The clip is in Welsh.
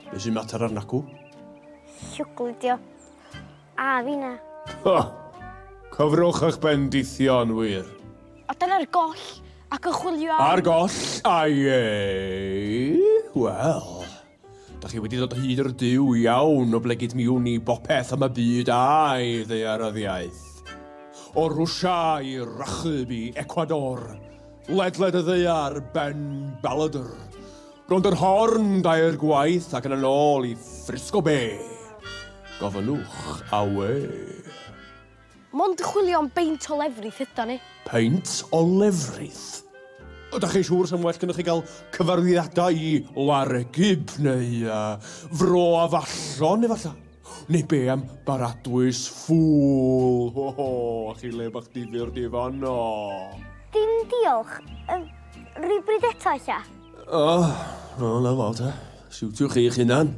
Be sy'n mater arnacw? Llwglyd o. A finna. Ha! Cyfrwch eich bendithion, wir. A dyna'r goll, ac yn chwilio am... Ar goll, ai ei. Wel, da chi wedi dod o hyd i'r Duw iawn oblegid mi wn i bopeth am y byd a'i ddaearyddiaeth. O Rwsia i Rachub i Ecuador, ledled y ddaear, ben baladr. Rownd yr horn dair gwaith ac yn yn ôl i Frisco Bay. Gofynnwch awe. Mond chwilio am beint o lefrith yda ni. Peint o lefrith? Ydych chi'n siŵr sy'n well gennych chi gael cyfarwyddiadau i Laregib neu Fro Afallon efallai? Neu be am baradwys ffŵl? Ho ho, a chi le bach difyr difan o. Dim diolch. Rhywbryd eto, ella? O, o, na fo te. Siwtiwch chi'ch hunan.